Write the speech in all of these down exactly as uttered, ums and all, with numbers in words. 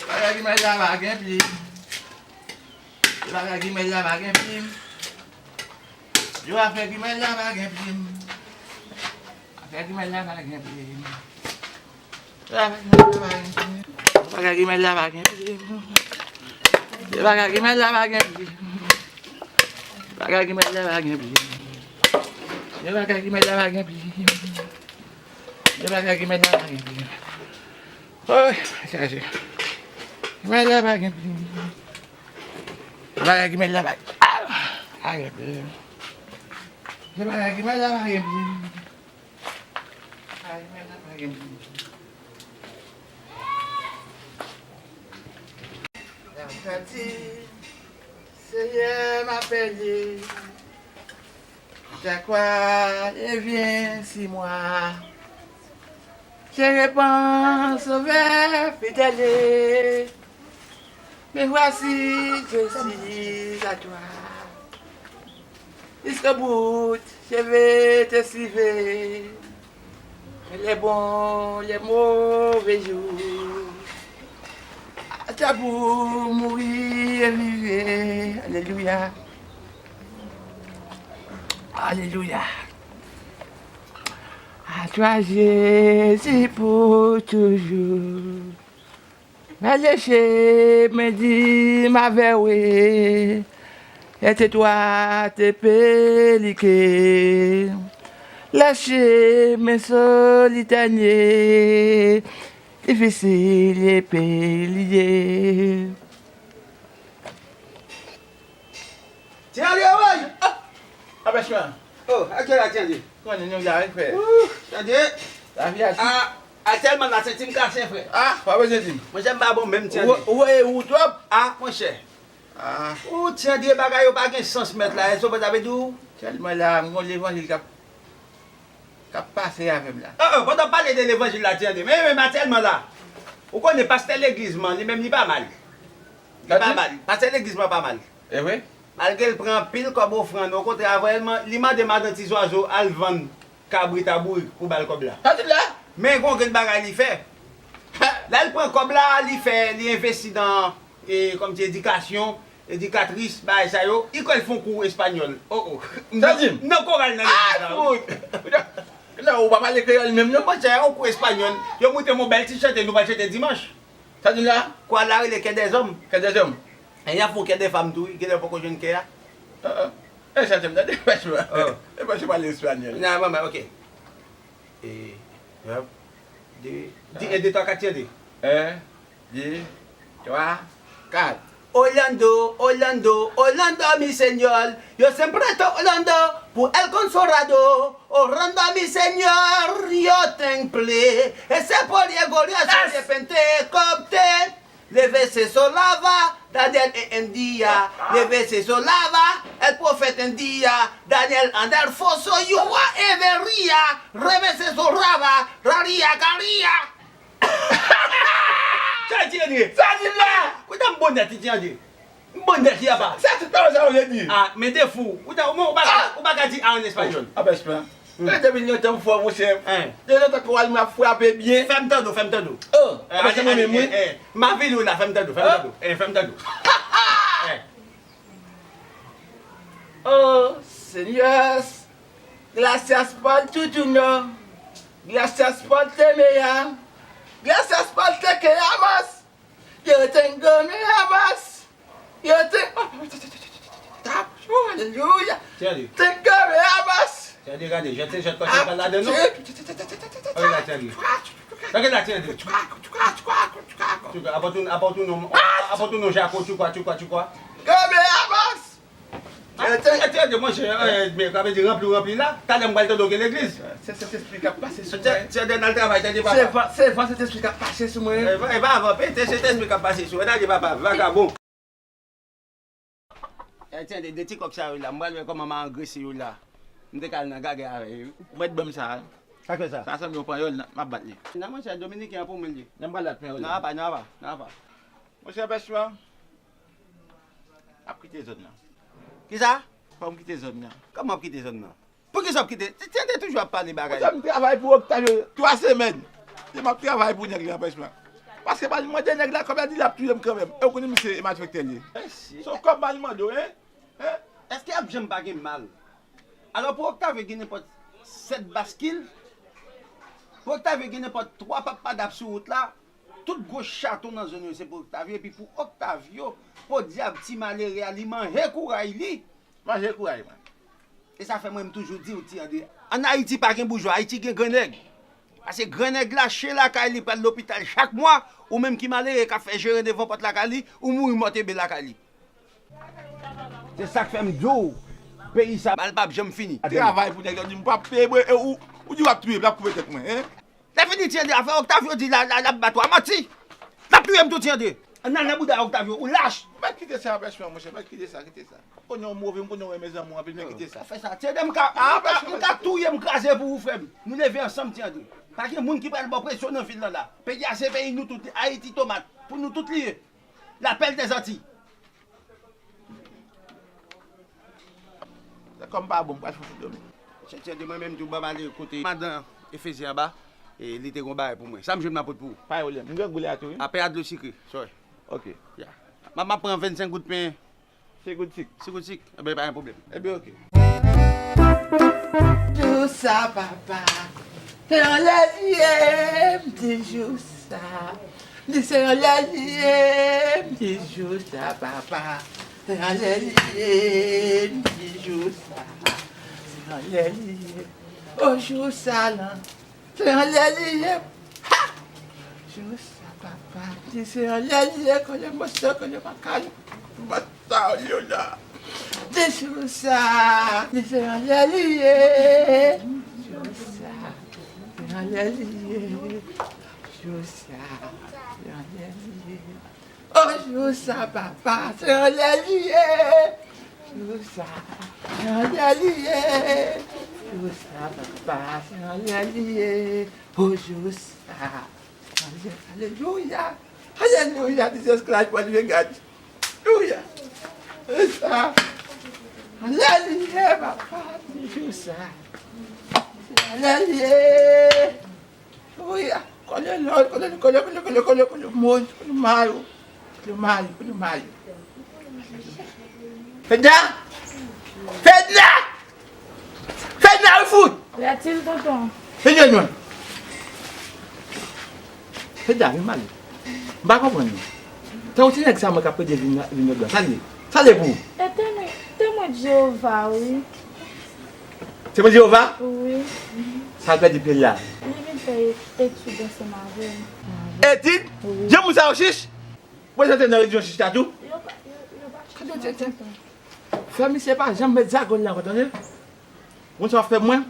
Bagay grimèl la pa gen plim. Bagay grimèl la pa gen plim. Yo, afè grimèl la pa gen plim. Afè grimèl la pa gen plim. Bagay grimèl la pa gen plim. Bagay grimèl la pa gen plim. Bagay grimèl la pa gen plim. Bagay grimèl la pa gen plim. Bagay grimèl la pa gen plim. Bagay grimèl la pa gen plim. Oy, chaje. Grimèl la pa gen plim. Bagay grimèl la pa, ah, pa gen plim. Bagay grimèl la pa gen plim. Ay, men nan pa gen moun. N ap chanti, Senyè, m apèle, ta kwa e vyen si mwa. Je réponds, Sauveur fidèle, me voici, je suis à toi. Jusqu'au bout, je vais te suivre. Les bons, les mauvais jours. À ta pour mourir et vivre. Alléluia. Alléluia. À toi, Jésus, pour toujours. Mwen leche, mwen di m avè w, e te twa te pelike. Leche, men solitènye, difisil e peliye. Ti André, woy! Ah! Apèchman. Oh, a kè la, Ti André? Konnen nou la, wi, frè. Ouh, Ti André. Lavi a di. Ah, a tèlman la senti m kache, frè. Ah, pa bezwen di m. Mwen, jan m pa bon menm, Ti André. Ou, ou, ou twòp? Ah, monchè. Ah. Ouh, Ti André, bagay yo pa gen sans, mèt la. Èske w konprann sa vle di w? Tèlman la, m gon levanjil k ap, k ap pase avè m la. Oh, oh, pandan w pale de levanjil la, Ti André. Men, men, men, tèlman la. Ou konnen pastè legliz mwen, li menm, li pa mal. Li pa mal. Pastè legliz mwen pa mal. E vre? Malgre l pran anpil kòb ofrann, okontrè, avè l, li mande madan Ti Zwazo al vann kabrit a bourik pou ba l kòb la. Sa di la? Men gon grenn bagay li fè. Lè l pran kòb la, li fè, li envesti nan, e, kòmsi edikasyon, edikatris, bagay sa yo. Li kwè l fè yon kou espanyòl. Oh, oh. Sa di m? Nan koral nan legliz la, wi. Fout! Non, ou pa pale kreyòl menm, non? Monchè, yon kou espanyòl. Yo montre m yon bèl ti chante, nou pral chante dimanch. Sa di m la? Kwa la rele Kè dèzòm. Kè dèzòm. E y ap fè yon kè dè fanm tou, wi, genlè w poko jwenn kè a. Ah, ah. E sa te m tande, pastè. Oh. E pastè pale espanyòl. Nan, manman, ok. E, yòp. De, di, e, de, twa, kat, tchè, de. En, de, twa, kat. Orlando, Orlando, Orlando, mi señor. Yo siempre está Orlando por el consolado. Orlando, mi señor, yo temple. Ese por el glorioso de Pentecostés. Leve se solava, Daniel e en dia. Leve se solava, el profeta en dia. Daniel andar foso, yuwa everia. Leve se solava, raria, karia. Sa di André? Sa di la? Kounya m bon nèt, li di André. M bon nèt, li apa. Sa tout pawòl sa yo vle di. Ah, men de fou. Kounya, ou pa ka, ou pa ka di a an espanyòl. Ah, ben, espanyòl. Depi lontan m fò, monchè. Depi lontan koral mwen ap frape byen. Fè m tande w, fè m tande w. Oh, apa se mwen menm, wi. M a vini w la, fè m tande w, fè m tande w. Fè m tande w. Oh, Señor, gracias por tu, tu no. Gracias por te me ya. Gracias por te que amas. Yo tengo me amas. Yo te. Oh, aleluya. Tengo me amas. Tande, gade, jèt se jèt kòch pral ladan non. Gade la, tande. Gade la, tande. Apa w tou, apa w tou non, apa w tou non jako, tchoukwa, tchoukwa, tchoukwa. Tengo me amas. Tande, tande, monchè, men sa vle di ranpli w ranpli la. Talè m pral tande w gen legliz. Se Sentespri k ap pase sou mwen. Tande, n al travay, tande, papa. Se van, se van Sentespri k ap pase sou mwen. E pa, e pa van, pete Sentespri k ap pase sou mwen. Tande, papa, vagabon. E, tande, de ti kòk sa yo la, m pral wè kòman m a angrese yo la. M te ka al nan gagè avè yo. Ou mèt ban m sa. Sa k fè sa? Sa sanble yon panyòl, m ap bat li. Nan, monchè, dominiken an pou mwen li. Nan, m pral bat panyòl la. Nan, apa, nan, apa, nan, apa. Monchè, pastè, m ap kite zòn nan. Kisa? Fò m kite zòn nan. Kòman w ap kite zòn nan? Poukisa w ap kite? Ti, ti, tande toujou ap pale bagay. Monchè, m travay pou Octavio twa semèn. E m ap travay pou nèg la, pastè. Paske m al mande nèg la kòb la, di l ap touye m kanmenm. E w konnen misye e malfektè l ye. So kòb m al mande w, en? En? Èske y ap janm pa gen mal? Alò, pou Octavio gen nenpòt sèt baskil, pou Octavio gen nenpòt twa pap padap sou wout la, tout gwo chaton nan zòn yo se pou Octavio, epi pou Octavio, podyab ti malere a, li manje kouray li. Manje kouray mwen. E sa fè mwen m toujou di w, Ti André, ann Ayiti pa gen boujwa, Ayiti gen grannèg. Paske grannèg la, chen lakay li pral lopital chak mwa, ou menm ki malere k ap fè jeren devan pòt lakay li, ou mouri mò tebe lakay li. Se sa k fè m di w, peyi sa, mal p ap janm fini. Travay pou nèg yo di m p ap peye mwen, e ou, ou di w ap touye m, l ap koupe tèt mwen, en? Lè fini, Ti André, afè Octavio di la, la, l ap bat ou a manti. L ap touye m tou, Ti André. Ann al nan bouda Octavio, ou lach. Mèt kite sa, pèsonn, monchè, mèt kite sa, kite sa. M konnen w move, m konnen w renmen zanmi w anpil, men kite sa. Fè sa, Ti André, m ka, m ka, m ka touye, m kraze pou ou, frè m. Nou leve ansanm, Ti André. Pa gen moun ki pral ba w presyon nan vil lan la. Peyi a se peyi nou tout, Ayiti tomat, pou nou tout li ye. Lapèl dèzantiy. Kòm pa bon, m pral fè fout dòmi. Ti André, mwen menm tou, ban m ale kote madan Efezyen anba, e li te gon bagay pou mwen. Sa m jwenn m ap pot pou ou. Pa gen pwoblèm. M grangou la tou, wi. Apè a dlo sikre, sòy. Ok. Ya. M ap, m ap pran vennsenk goud pen. Senk goud sik. Senk goud sik. Enben, pa gen pwoblèm. Enben, ok. Jou sa, papa. Se anlè li ye, m di jou sa. Di se anlè li ye, m di jou sa, papa. Se anlè li ye, m di jou sa. Se anlè li ye. O jou sa lan. Se anlè li ye. Ha! Jou sa, papa. Di se anlè li ye, kole mosyon, kole makal. Mwen sa yo la. Di jou sa. Di se anlè li ye. Jou sa. Se anlè li ye. Jou sa. Se anlè li ye. O jou sa, papa, se anlè li ye. Jou sa, se anlè li ye. Jou sa, papa, se anlè li ye. O jou sa. Alelouya. Alelouya, Jesus Christ, what we got. Alelouya. Jou sa. Anlè li ye, papa, jou sa. Se anlè li ye. Wi, kole lòl, kole, kole, kole, kole, kole, kole, moun, kole mayo, kole mayo, kole mayo. Fedna! Fedna! Fedna, wi fout! Lètil, tonton. Fedna, non. Fedna, vin pale. M pa konprann non. Tankou ti nèg sa mwen k ap plede vin, vin nan blan. Sa l ye? Sa l ye pou ou? E temwen, temwen Jewova, wi. Se pou Jewova? Wi. Sa l pèdi pye l la? Li vin fè etid ansanm avè m. Etid? Wi. Jan moun sa yo chich? Prezante nan rejyon chich la tou? Yo pa, yo, yo pa chich. Frè misye pa janm met zagòl nan kò, tande? Moun sa w ap fè mwen?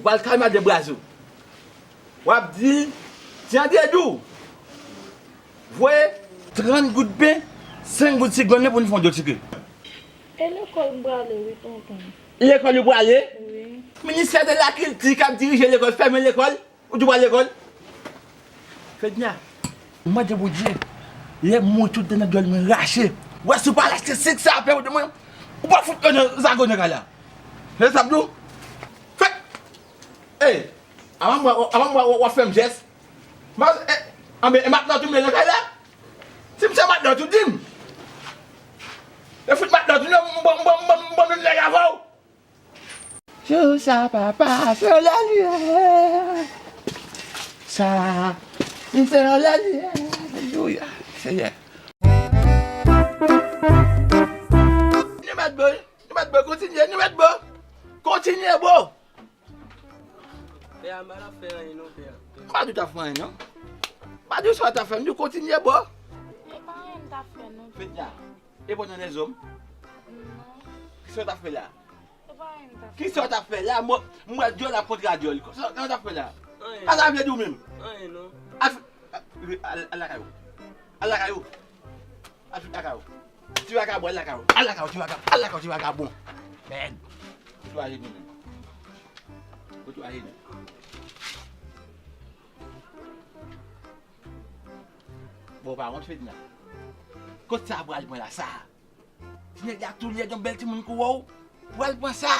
W al kay madan Brazo. W ap di l, Ti André di w voye trant goud pen, senk goud sik ban nou pou nou fè yon dlo sikre. E lekòl m prale wi, tonton. Lekòl ou prale? Wi. Ministè de la kilti k ap dirije lekòl, fèmen lekòl, ou di w pral lekòl? Fedna, m mande Bondye, lè m mouri tout dan nan dyòl mwen rache. W wè si w pa al achte sik sa a, pè, ou di mwen, ou pa fout mwen nan zago nan kay la. Se sa m di w? Fè, ey, avan m wè, avan m wè w ap fè m jès. Mas, e, anben, e matnat ou m ye nan kay la? Si m se matnat ou, di m. E fout matnat ou, non, m ban, m ban, m ban, m ban m nèg avè w. Jou sa, papa, se anlè li ye. Sa, li se anlè li ye. Alelouya, Senyè. Nou mèt bon, nou mèt bon, kontinye, nou mèt bon. Kontinye, bon. Pè a, m pa t ap fè anyen non, pè a. M pa di w t ap fè anyen non. M pa di w sa w t ap fè, m di w kontinye, bro. E pa anyen m t ap fè non. Fedna, e bon nan lèzòm? Non. Kisa w t ap fè la? E pa anyen m t ap fè. Kisa w t ap fè la? Mwen, m wè dyòl ap kontra dyòl. Sa, sa w t ap fè la? Anyen. Sa sa vle di w menm? Anyen non. Al, al, al lakay ou. Al lakay ou. Al fout lakay ou. Ti vakabon, al lakay ou. Al lakay ou, ti vakabon. Al lakay ou, ti vakabon. Mèd. Kote w ale menm? Kote w ale menm? Bon, w pa wont, Fedna? Kot sa pral pran la, sa? Ti nèg la tou lèd, yon bèl timoun kou wè w. Pral pran sa?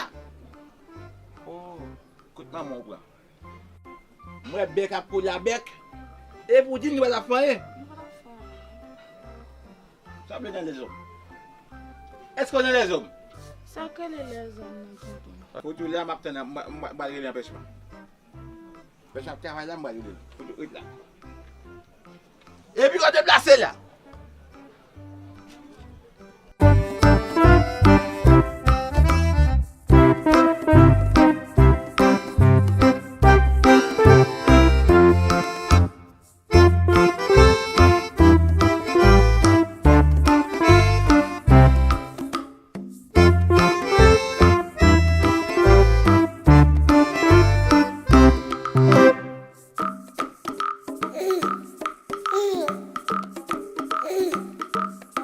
Oh, kot manman w pran? M wè bèk ap kole a bèk. E pou di m nou pa t ap fè anyen. Nou pa t ap fè anyen. Sa vle nan lèzòm. Èske w nan lèzòm? Sa k rele lèzòm nan, tonton? Fouti la, m ap tann, m pral rele anpèchman. Anpèchman ap travay la, m pral rele l. Fouti, ret la. Epi w deplase la.